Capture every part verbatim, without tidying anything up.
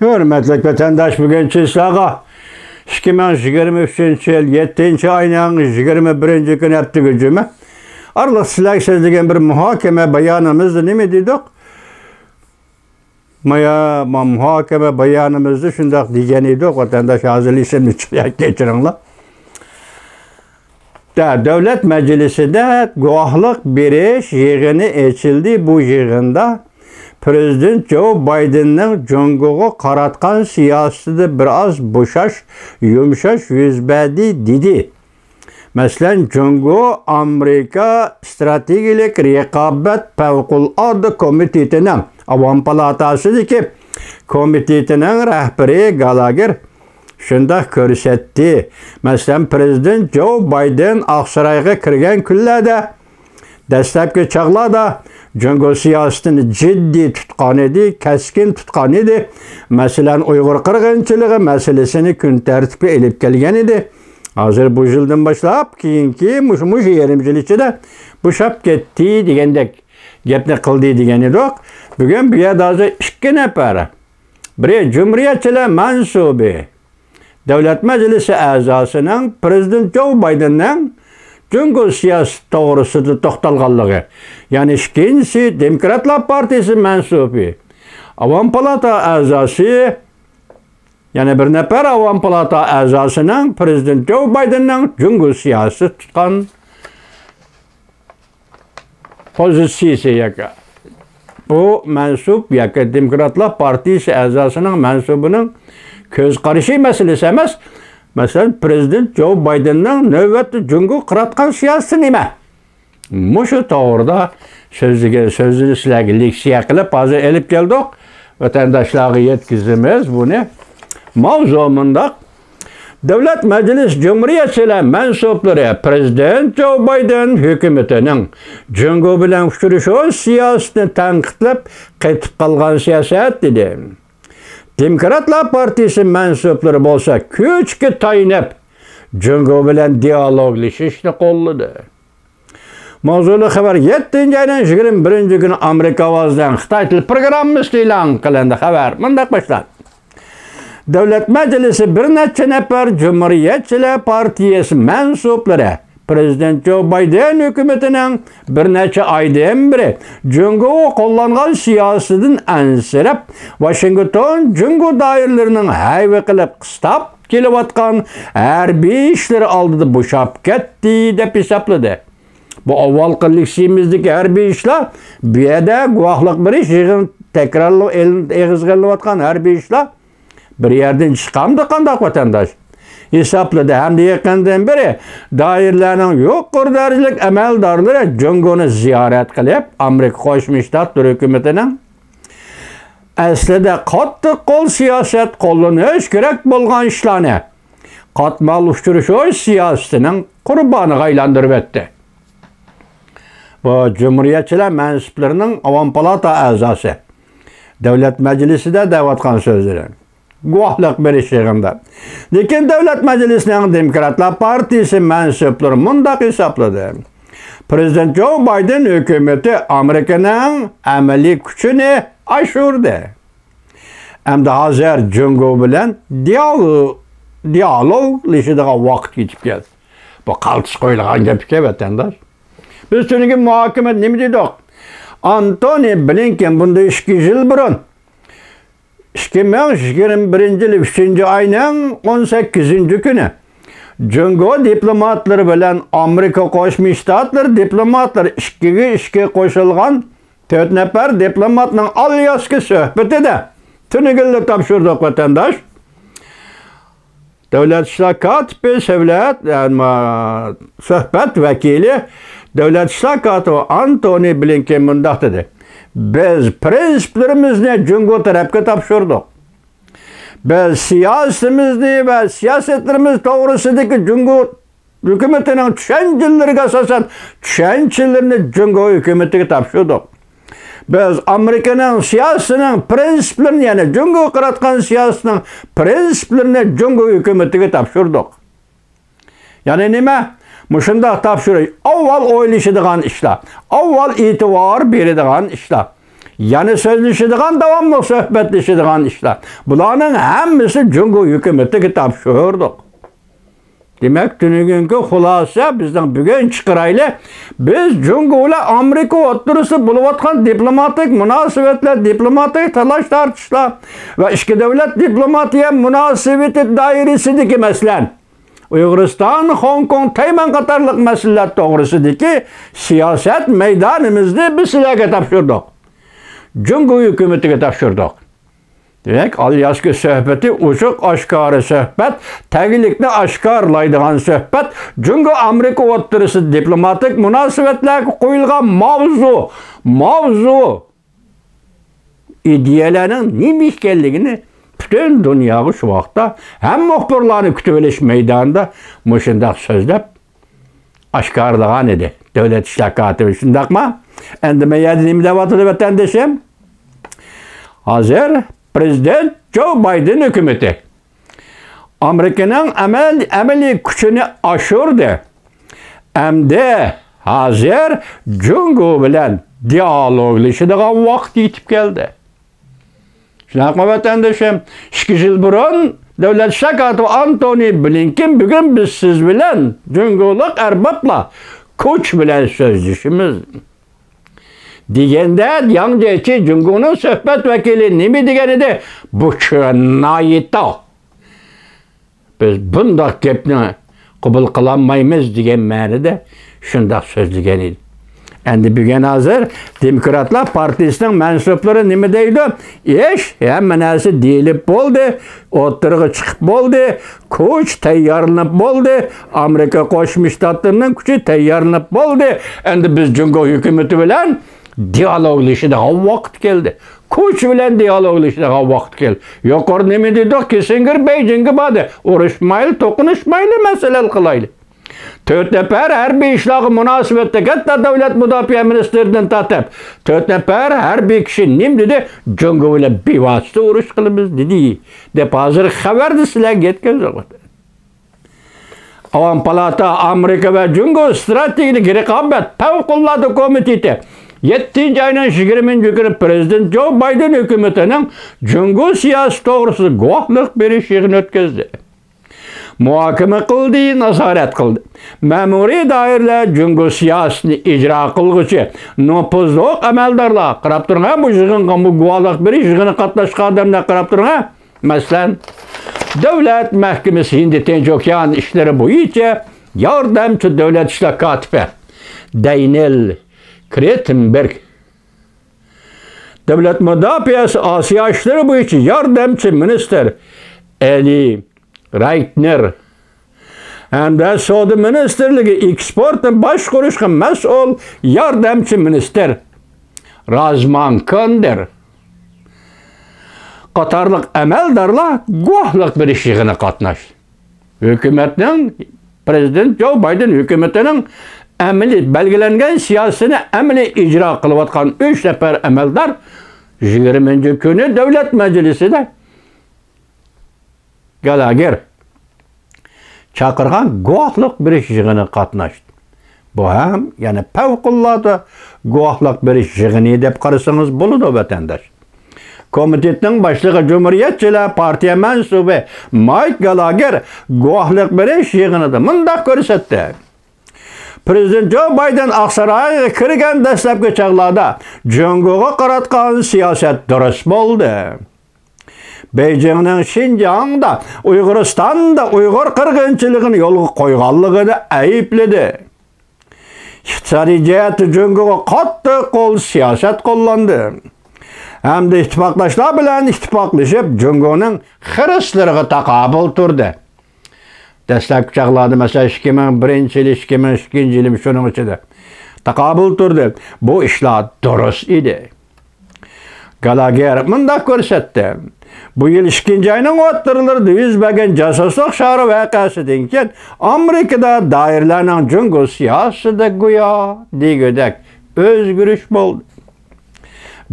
ھۆرمەتلىك ۋەتەنداش، بۈگۈن سىلەرگە ئىككى مىڭ يىگىرمە ئۈچىنچى يىل يەتتىنچى ئاينىڭ يىگىرمە بىرىنچى كۈنى، ھەپتىگە جۈمە ئارىلىق سىلەرگە سۆزلىگەن بىر مۇھاكىمە بايانىمىزدا نېمە دېدۇق؟ مايا، ما-، مۇھاكىمە بايانىمىزدا شۇنداق دېگەن ئىدۇق، ۋەتەنداش، ھازىر ئېسىمدىن چىقىپ كەتتى، كەچۈرۈڭلار. دە-، دۆلەت مەجلىسىدە گۇۋاھلىق بېرىش يىغىنى ئېچىلدى. بۇ يىغىندا پىرېزىدېنت جو بايدېننىڭ جۇڭگوغا قاراتقان سىياسىتىدە بىر ئاز بوشاش، يۇمشاش يۈز بەردى، دېدى. مەسىلەن، جۇڭگو ئامېرىكا ئىستراتېگىيەلىك رىقابەت پەۋقۇلئاددە كومىتېتىنىڭ، ئاۋام پالاتاسىدىكى كومىتېتىنىڭ رەھبىرى گالاگېر شۇنداق كۆرسەتتى. مەسىلەن، پىرېزىدېنت جو بايدېن ئاقسارايغا كىرگەن كۈنلەردە، دەسلەپكى چاغلاردا جۇڭگو سىياسىتىنى جىددىي تۇتقان ئىدى، كەسكىن تۇتقان ئىدى. مەسىلەن، ئۇيغۇر قىرغىنچىلىقى مەسىلىسىنى كۈن تەرتىپكە ئېلىپ كەلگەن ئىدى. ھازىر بۇ يىلدىن باشلاپ، كېيىنكى مۇشۇ، مۇشۇ يېرىم يىل ئىچىدە بوشاپ كەتتى دېگەندەك گەپنى قىلدى دېگەن ئىدۇق. بۈگۈن بۇ يەردە ھازىر ئىككى نەپەر، بىرى جۇمھۇرىيەتچىلەر مەنسۇبى، دۆلەت مەجلىسى ئەزاسىنىڭ پىرېزىدېنت جو بايدېننىڭ جۇڭگو سىياسىتى توغرىسىدا توختالغانلىقى، يەنى ئىككىنچىسى دېموكراتلار پارتىيىسى مەنسۇبى، ئاۋام پالاتا ئەزاسى، يەنە بىر نەپەر ئاۋام پالاتا ئەزاسىنىڭ پىرېزىدېنت جو بايدېننىڭ جۇڭگو سىياسىتى تۇتقان پوزىتسىيىسى ياكى بۇ مەنسۇپ ياكى دېموكراتلار پارتىيىسى ئەزاسىنىڭ مەنسۇبىنىڭ كۆز قارىشى مەسىلىسى ئەمەس. مەسىلەن، پىرېزىدېنت جو بايدېننىڭ نۆۋەتتە جۇڭگوغا قاراتقان سىياسىتى نېمە؟ مۇشۇ توغرىدا سۆزلىگەن سۆزىنى سىلەرگە لېكسىيە قىلىپ ھازىر ئېلىپ كەلدۇق. ۋەتەنداشلارغا يەتكۈزىمىز بۇنى. ماۋزۇ مۇنداق. دۆلەت مەجلىس جۇمھۇرىيەتچىلەر مەنسۇپلىرى پىرېزىدېنت جو بايدېن ھۆكۈمىتىنىڭ جۇڭگو بىلەن ئۇچرىشىش سىياسىتىنى تەنقىدلەپ، قېتىپ قالغان سىياسەت، دېدى. دېموكراتلار پارتىيىسى مەنسۇپلىرى بولسا كۈچكە تايىنىپ، جۇڭگو بىلەن دىئالوگلىشىشنى قوللىدى. ماۋزۇلۇق خەۋەر يەتتىنچى ئاينىڭ يىگىرمە بىرىنچى كۈنى ئامېرىكا ئاۋازىنىڭ خىتاي تىل پروگراممىسىدا ئېلان قىلىندى. خەۋەر مۇنداق باشلاندى. دۆلەت مەجلىسى بىر نەچچە نەپەر جۇمھۇرىيەتچىلەر پارتىيىسى مەنسۇپلىرى پىرېزىدېنت جو بايدېن ھۆكۈمىتىنىڭ بىر نەچچە ئايدىن بېرى جۇڭگوغا قوللانغان سىياسىتىدىن ئەنسىرەپ، ۋاشىنگتون جۇڭگو دائىرىلىرىنىڭ ھەيۋە قىلىپ قىستاپ كېلىۋاتقان ھەربىي ئىشلىرى ئالدىدا بوشاپ كەتتى، دەپ ھېسابلىدى. بۇ ئاۋۋالقى لېكسىيىمىزدىكى ھەربىي ئىشلار، بۇ يەردە گۇۋاھلىق بېرىش، يىغىن تەكرارلىق ئېغىزغا ئېلىنىۋاتقان ھەربىي ئىشلار بىر يەردىن چىقامدۇ قانداق، ۋەتەنداش؟ ھېسابلىدى ھەمدە يېقىندىن بېرى دائىرىلەرنىڭ يۇقىرى دەرىجىلىك ئەمەلدارلىرى جۇڭگونى زىيارەت قىلىپ، ئامېرىكا قوشما شتاتلىرى ھۆكۈمىتىنىڭ ئەسلىدە قاتتىق قول سىياسەت قوللىنىش كېرەك بولغان ئىشلارنى قاتمال ئۇچرىشىش سىياسىتىنىڭ قۇربانىغا ئايلاندۇرۇۋەتتى. بۇ جۇمھۇرىيەتچىلەر مەنسۇپلىرىنىڭ ئاۋام پالاتا ئەزاسى، دۆلەت مەجلىسىدە دەۋاتقان سۆزلىرى، گۇۋاھلىق بېرىش يىغىنىدا. لېكىن دۆلەت مەجلىسىنىڭ دېموكراتلار پارتىيىسى مەنسۇپلىرى مۇنداق ھېسابلىدى: پىرېزىدېنت جو بايدېن ھۆكۈمىتى ئامېرىكىنىڭ ئەمەلىي كۈچىنى ئاشۇردى. ئەمدى ھازىر جۇڭگو بىلەن دىئالو-، دىئالوگلىشىدىغان ۋاقىت يېتىپ كەلدى. بۇ قالتىس قويۇلغان گەپ ئىكەن، ۋەتەنداش. بىز تۈنۈگۈن مۇھاكىمىدە نېمە دېدۇق؟ ئانتونى بلىنكېن بۇندىن ئىككى يىل بۇرۇن، ئىككى مىڭ يىگىرمە بىرىنچى يىل ئۈچىنچى ئاينىڭ ئون سەككىزىنچى كۈنى جۇڭگو دىپلوماتلىرى بىلەن ئامېرىكا قوشما شتاتلىرى دىپلوماتلىرى ئىككىگە ئىككى قوشۇلغان تۆت نەپەر دىپلوماتنىڭ ئالياسكا سۆھبىتىدە تۈنۈگۈنلا تاپشۇردۇق، ۋەتەنداش. دۆلەت ئىشلار كاتىپى سۆھبەت، سۆھبەت ۋەكىلى، دۆلەت ئىشلار كاتىپى ئانتونى بلىنكېن مۇنداق دېدى: بىز پىرىنسىپلىرىمىزنى جۇڭگو تەرەپكە تاپشۇردۇق. بىز سىياسىتىمىزنى ۋە سىياسەتلىرىمىز توغرىسىدىكى جۇڭگو ھۆكۈمىتىنىڭ چۈشەنچىلىرىگە ئاساسەن، چۈشەنچىلىرىنى جۇڭگو ھۆكۈمىتىگە تاپشۇردۇق. بىز ئامېرىكىنىڭ سىياسىتىنىڭ پىرىنسىپلىرىنى، يەنى جۇڭگوغا قاراتقان سىياسىتىنىڭ پىرىنسىپلىرىنى جۇڭگو ھۆكۈمىتىگە تاپشۇردۇق. يەنى نېمە؟ مۇشۇنداق تاپشۇرۇش ئاۋۋال ئويلىشىدىغان ئىشلار، ئاۋۋال ئېتىبار بېرىدىغان ئىشلار. يەنە سۆزلىشىدىغان، داۋاملىق سۆھبەتلىشىدىغان ئىشلار. بۇلارنىڭ ھەممىسى جۇڭگو ھۆكۈمىتىگە تاپشۇردۇق. دېمەك، تۈنۈگۈنكى خۇلاسە، بىزنىڭ بۈگۈن چىقىرايلى، بىز جۇڭگو بىلەن ئامېرىكا ئوتتۇرىسىدا بولۇۋاتقان دىپلوماتىك مۇناسىۋەتلەر، دىپلوماتىك تالاش-تارتىشلار ۋە ئىككى دۆلەت دىپلوماتىيە مۇناسىۋىتى دائىرىسىدىكى، مەسىلەن، ئۇيغۇرىستان، خوڭكوڭ، تەيۋەن قاتارلىق مەسىلىلەر توغرىسىدىكى سىياسەت مەيدانىمىزنى بىز سىلەرگە تاپشۇردۇق. جۇڭگو ھۆكۈمىتىگە تاپشۇردۇق. دېمەك، ئالياسكا سۆھبىتى ئوچۇق ئاشكارا سۆھبەت، تەگلىكنى ئاشكارىلايدىغان سۆھبەت، جۇڭگو ئامېرىكا ئوتتۇرىسىدا دىپلوماتىك مۇناسىۋەتلەرگە قويۇلغان ماۋزۇ، ماۋزۇ، ئىدىيەلەرنىڭ نېمە ئىكەنلىكىنى پۈتۈن دۇنياغا شۇ ۋاقىتتا ھەم مۇخبىرلارنى كۈتۈۋېلىش مەيدانىدا مۇشۇنداق سۆزلەپ ئاشكارىلىغان ئىدى دۆلەت ئىشلار كاتىپى، شۇنداقمۇ؟ ئەمدى مەن يەردە نېمە دەۋاتىدۇ، ۋەتەندىشىم؟ ھازىر پرېزىدېنت جو بايدېن ھۆكۈمىتى ئامېرىكىنىڭ ئەمەل-، ئەمەلىي كۈچىنى ئاشۇردى. ئەمدى ھازىر جۇڭگو بىلەن دىئالوگلىشىدىغان ۋاقىت يېتىپ كەلدى. شۇنداقمۇ، ۋەتەندىشىم؟ ئىككى يىل بۇرۇن دۆلەت ئىشلار كاتىپى ئانتونى بلىنكېن، بۈگۈن بىز سىز بىلەن، جۇڭگولۇق ئەربابلار، كۇچ بىلەن سۆزلىشىمىز دېگەندە، ياڭ جيېچى، جۇڭگونىڭ سۆھبەت ۋەكىلى، نېمە دېگەن ئىدى؟ بۇ چىنايىتاۋ. بىز بۇنداق گەپنى قوبۇل قىلالمايمىز دېگەن مەنىدە شۇنداق سۆزلىگەن ئىدى. ئەمدى بۈگۈن ھازىر دېموكراتلار پارتىيىسىنىڭ مەنسۇپلىرى نېمە دەيدۇ؟ ئىش، ھەممە نەرسە دېيىلىپ بولدى، ئوتتۇرىغا چىقىپ بولدى، كۇچ تەييارلىنىپ بولدى، ئامېرىكا قوشما شتاتلىرىنىڭ كۈچى تەييارلىنىپ بولدى. ئەمدى بىز جۇڭگو ھۆكۈمىتى بىلەن دىئالوگلىشىدىغان ۋاقىت كەلدى. كۇچ بىلەن دىئالوگلىشىدىغان ۋاقىت كەلدى. يۇقىرى نېمە دېدۇق؟ كىسسىنگېر بېيجىڭغا باردى. ئۇرۇشمايلى، توقۇنۇشمايلى، مەسىلە ھەل قىلايلى. تۆت نەپەر ھەربىي ئىشلارغا مۇناسىۋەتلىك، ھەتتا دۆلەت مۇداپىئە مىنىستىرىدىن تارتىپ، تۆت نەپەر ھەربىي كىشى نېمە دېدى؟ جۇڭگو بىلەن بىۋاسىتە ئۇرۇش قىلىمىز دېدى، دەپ ھازىر خەۋەردە سىلەرگە يەتكۈزدۇق. ئاۋام پالاتا ئامېرىكا ۋە جۇڭگو ئىستراتېگىيەلىك رىقابەت پەۋقۇلئاددە كومىتېتى يەتتىنچى ئاينىڭ يىگىرمىنچى كۈنى پرېزىدېنت جو بايدېن ھۆكۈمىتىنىڭ جۇڭگو سىياسىتى توغرىسىدا گۇۋاھلىق بېرىش يىغىنى ئۆتكۈزدى. مۇھاكىمە قىلدى، نازارەت قىلدى. مەمۇرىي دائىرىلەر جۇڭگو سىياسىتىنى ئىجرا قىلغۇچى نوپۇزلۇق ئەمەلدارلار، قاراپ تۇرۇڭ ھە، بۇ يىغىنغا، بۇ گۇۋاھلىق بېرىش يىغىنىغا قاتناشقان ئادەملەر، قاراپ تۇرۇڭ ھە. مەسىلەن، دۆلەت مەھكىمىسى ھىندى تىنچ ئوكيان ئىشلىرى بويىچە ياردەمچى دۆلەت ئىشلار كاتىپى دەنىيېل كرېتېنبېرگ، دۆلەت مۇداپىئەسى ئاسىيا ئىشلىرى بويىچە ياردەمچى مىنىستىر ئېلى رايتنېر، ھەمدە سودا مىنىستىرلىكى ئېكسپورتنى باشقۇرۇشقا مەسئۇل ياردەمچى مىنىستىر رازمان كوندېر قاتارلىق ئەمەلدارلار گۇۋاھلىق بېرىش يىغىنىغا قاتناشتى. ھۆكۈمەتنىڭ، پرېزىدېنت جو بايدېن ھۆكۈمىتىنىڭ ئەمەلىي بەلگىلەنگەن سىياسىتىنى ئەمەلىي ئىجرا قىلىۋاتقان ئۈچ نەپەر ئەمەلدار يىگىرمىنچى كۈنى دۆلەت مەجلىسىدە گالاگېر چاقىرغان گۇۋاھلىق بېرىش يىغىنىغا قاتناشتى. بۇ ھەم يەنە پەۋقۇلئاددە گۇۋاھلىق بېرىش يىغىنى دەپ قارىسىڭىز بولىدۇ، ۋەتەنداش. كومىتېتنىڭ باشلىقى، جۇمھۇرىيەتچىلەر پارتىيە مەنسۇبى مايك گالاگېر گۇۋاھلىق بېرىش يىغىنىدا مۇنداق كۆرسەتتى: پرېزىدېنت جو بايدېن ئاقسارايغا كىرگەن دەسلەپكى چاغلاردا جۇڭگوغا قاراتقان سىياسەت دۇرۇس بولدى. بېيجىڭنىڭ شىنجاڭدا، ئۇيغۇرىستاندا ئۇيغۇر قىرغىنچىلىقىنى يولغا قويغانلىقىنى ئەيىبلىدى. ئىقتىسادىي جەھەتتە جۇڭگوغا قاتتىق قول سىياسەت قوللاندى ھەمدە ئىتتىپاقداشلار بىلەن ئىتتىپاقلىشىپ، جۇڭگونىڭ خىرىسلىرىغا تاقابىل تۇردى. دەسلەپكى چاغلاردا، مەسىلەن، ئىككى مىڭ بىرىنچى يىلى، ئىككى مىڭ ئىككىنچى يىلى شۇنىڭ ئىچىدە تاقابىل تۇردى. بۇ ئىشلار دۇرۇس ئىدى. گالاگېر مۇنداق كۆرسەتتى: بۇ يىل ئىككىنچى ئاينىڭ ئوتتۇرىلىرىدا يۈز بەرگەن جاسۇسلۇق شارى ۋەقەسىدىن كېيىن، ئامېرىكىدا دائىرىلەرنىڭ جۇڭگو سىياسىتىدە گويا دېگۈدەك ئۆزگىرىش بولدى.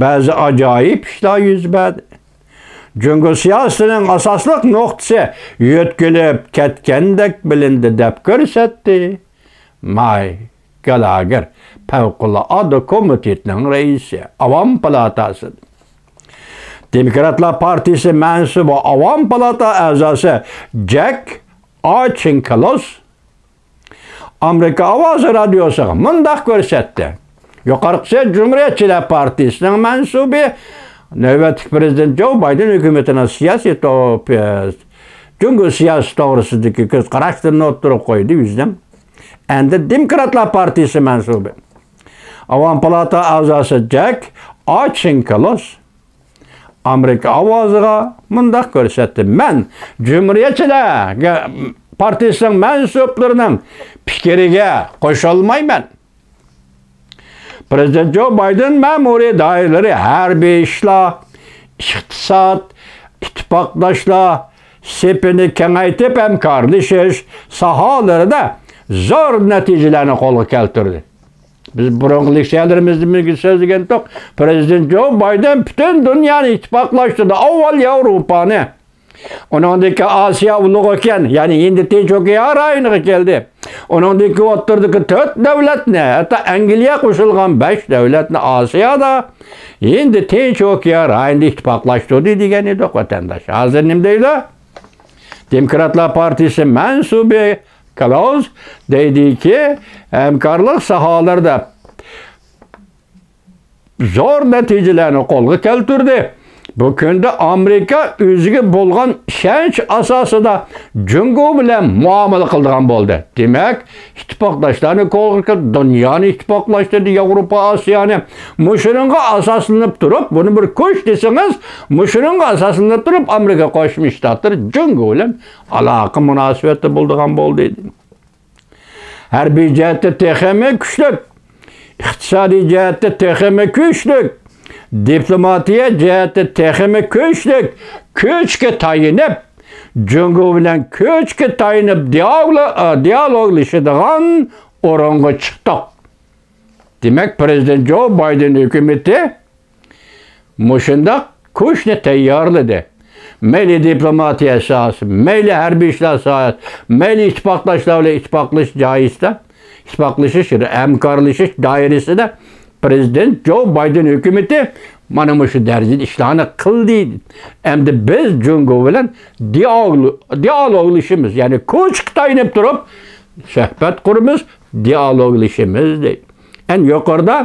بەزى ئاجايىپ ئىشلار يۈز بەردى. جۇڭگو سىياسىتىنىڭ ئاساسلىق نۇقتىسى يۆتكىلىپ كەتكەندەك بىلىندى، دەپ كۆرسەتتى ماي گالاگېر پەۋقۇلئاددە كومىتېتىنىڭ رەئىسى، ئاۋام پالاتاسى. دېموكراتلار پارتىيىسى مەنسۇبى، ئاۋام پالاتا ئەزاسى جەك ئاچىنكلوس ئامېرىكا ئاۋازى رادىيوسىغا مۇنداق كۆرسەتتى. يۇقىرىقىسى جۇمھۇرىيەتچىلەر پارتىيىسىنىڭ مەنسۇبى، نۆۋەتتىكى پىرېزىدېنت جو بايدېن ھۆكۈمىتىنىڭ سىياسىي تو-، جۇڭگو سىياسىتى توغرىسىدىكى كۆز قاراشلىرىنى ئوتتۇرىغا قويدى يۈزدىن. ئەمدى دېموكراتلار پارتىيىسى مەنسۇبى، ئاۋام پالاتا ئەزاسى جەك ئاچىنكلوس ئامېرىكا ئاۋازىغا مۇنداق كۆرسەتتى: مەن جۇمھۇرىيەتچىلەر پارتىيىسىنىڭ مەنسۇپلىرىنىڭ پىكرىگە قوشۇلمايمەن. پىرېزىدېنت جو بايدېن مەمۇرىي دائىرىلىرى ھەربىي ئىشلار، ئىقتىساد، ئىتتىپاقداشلار سېپىنى كېڭەيتىپ، ھەمكارلىشىش ساھەلىرىدە زور نەتىجىلەرنى قولغا كەلتۈردى. بىز بۇرۇنقى لېكسىيەلىرىمىزدە بىلگە سۆزلىگەنتۇق، پىرېزىدېنت جو بايدېن پۈتۈن دۇنيانى ئىتتىپاقلاشتۇردى. ئاۋۋال ياۋروپانى، ئۇنىڭدىكى ئاسىيا ئۇلۇغ ئوكيان، يەنى ھىندى تىنچ ئوكيان رايونىغا كەلدى. ئۇنىڭدىكى ئوتتۇرىدىكى تۆت دۆلەتنى، ھەتتا ئەنگلىيە قوشۇلغان بەش دۆلەتنى ئاسىيادا، ھىندى تىنچ ئوكيان رايونىدا ئىتتىپاقلاشتۇردى دېگەن ئىدۇق، ۋەتەنداش. ھازىر نېمە دەيدۇ؟ دېموكراتلار پارتىيىسى مەنسۇبى كلاوز دەيدىكى، ھەمكارلىق ساھەلىرىدە زور نەتىجىلەرنى قولغا كەلتۈردى. بۇ كۈندە ئامېرىكا ئۆزىگە بولغان ئىشەنچ ئاساسىدا جۇڭگو بىلەن مۇئامىلە قىلىدىغان بولدى. دېمەك، ئىتتىپاقداشلارنى قولغا كەلتۈردى، دۇنيانى ئىتتىپاقلاشتۇردى، ياۋروپا، ئاسىيانى. مۇشۇنىڭغا ئاساسلىنىپ تۇرۇپ، بۇنى بىر كۈچ دېسىڭىز، مۇشۇنىڭغا ئاساسلىنىپ تۇرۇپ، ئامېرىكا قوشما شتاتلىرى جۇڭگو بىلەن ئالاقە مۇناسىۋەتتە بولىدىغان بولدى. ھەربىي جەھەتتە تېخىمۇ كۈچلۈك، ئىقتىسادىي جەھەتتە تېخىمۇ كۈچلۈك، دىپلوماتىيە جەھەتتە تېخىمۇ كۈچلۈك كۈچكە تايىنىپ، جۇڭگو بىلەن كۈچكە تايىنىپ دىئالو-، دىئالوگلىشىدىغان ئورۇنغا چىقتۇق. دېمەك، پىرېزىدېنت جو بايدېن ھۆكۈمىتى مۇشۇنداق كۈچنى تەييارلىدى. مەيلى دىپلوماتىيە ساھەسى، مەيلى ھەربىي ئىشلار ساھەسى، مەيلى ئىتتىپاقداشلار بىلەن ئىتتىپاقلىشىش جايىسىدا، ئىتتىپاقلىشىش، ھەمكارلىشىش دائىرىسىدە پىرېزىدېنت جو بايدېن ھۆكۈمىتى مانا مۇشۇ دەرىجىدە ئىشلارنى قىلدى. ئەمدى بىز جۇڭگو بىلەن دىئالو-، دىئالوگلىشىمىز، يەنى كۈچكە تايىنىپ تۇرۇپ سۆھبەت قۇرىمىز، دىئالوگلىشىمىز دەيدۇ. ئەنە يۇقىرىدا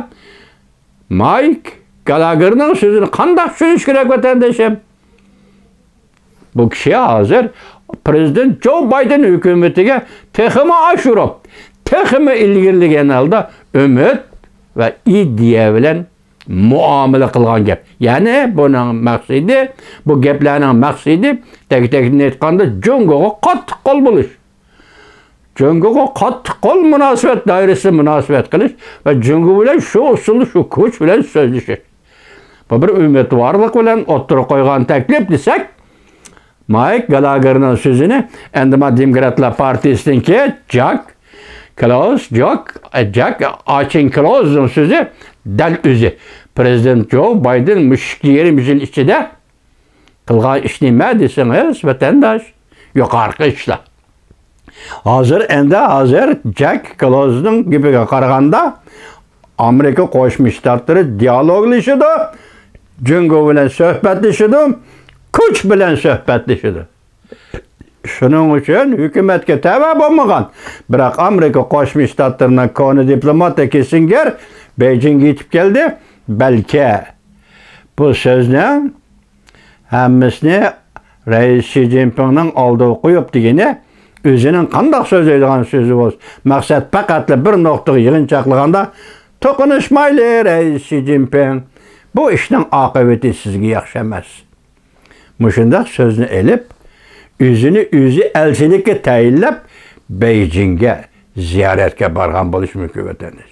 مايك گالاگېرنىڭ سۆزىنى قانداق چۈشىنىش كېرەك، ۋەتەندىشىم؟ بۇ كىشى ھازىر پىرېزىدېنت جو بايدېن ھۆكۈمىتىگە تېخىمۇ ئاشۇرۇپ، تېخىمۇ ئىلگىرىلىگەن ھالدا ئۈمىد ۋە ئىدىيە بىلەن مۇئامىلە قىلغان گەپ. يەنى بۇنىڭ مەقسىتى، بۇ گەپلەرنىڭ مەقسىتى، تەكىتلەپ ئېيتقاندا، جۇڭگوغا قاتتىق قول بولۇش. جۇڭگوغا قاتتىق قول مۇناسىۋەت دائىرىسىدە مۇناسىۋەت قىلىش ۋە جۇڭگو بىلەن شۇ ئۇسۇلدا، شۇ كۈچ بىلەن سۆزلىشىش. بۇ بىر ئۈمىدۋارلىق بىلەن ئوتتۇرىغا قويغان تەكلىپ دېسەك، مايك گالاگېرنىڭ سۆزىنى ئەمدى ما دېموكراتلار پارتىيىسىنىڭكى جاك كلوز، جاك، جاك ئاچىن كلوزنىڭ سۆزى دەل ئۆزى. پىرېزىدېنت جو بايدېن مۇشۇ ئىككى يېرىم يىل ئىچىدە قىلغان ئىش نېمە دېسىڭىز، ۋەتەنداش، يۇقىرىقى ئىشلار. ھازىر ئەمدى، ھازىر جاك كلوزنىڭ گېپىگە قارىغاندا، ئامېرىكا قوشما شتاتلىرى دىئالوگلىشىدۇ، جۇڭگو بىلەن سۆھبەتلىشىدۇ، كۈچ بىلەن سۆھبەتلىشىدۇ. شۇنىڭ ئۈچۈن ھۆكۈمەتكە تەۋە بولمىغان، بىراق ئامېرىكا قوشما شتاتلىرىنىڭ كونا دىپلوماتى كىسسىنگېر بېيجىڭغا يېتىپ كەلدى. بەلكى بۇ سۆزنىڭ ھەممىسىنى رەئىس شى جىنپىڭنىڭ ئالدىغا قويۇپ دېگىنى، ئۆزىنىڭ قانداق سۆزلەيدىغان سۆزى بولسا، مەقسەت پەقەتلا بىر نۇقتىغا يىغىنچاقلىغاندا، توقۇنۇشمايلى، رەئىس شى جىنپىڭ، بۇ ئىشنىڭ ئاقىۋىتى سىزگە ياخشى ئەمەس. مۇشۇنداق سۆزنى ئېلىپ، ئۆزىنى ئۆزى ئەلچىلىككە تەيىنلەپ، بېيجىڭگە زىيارەتكە بارغان بولۇشى مۇمكىن، ۋەتەنداش.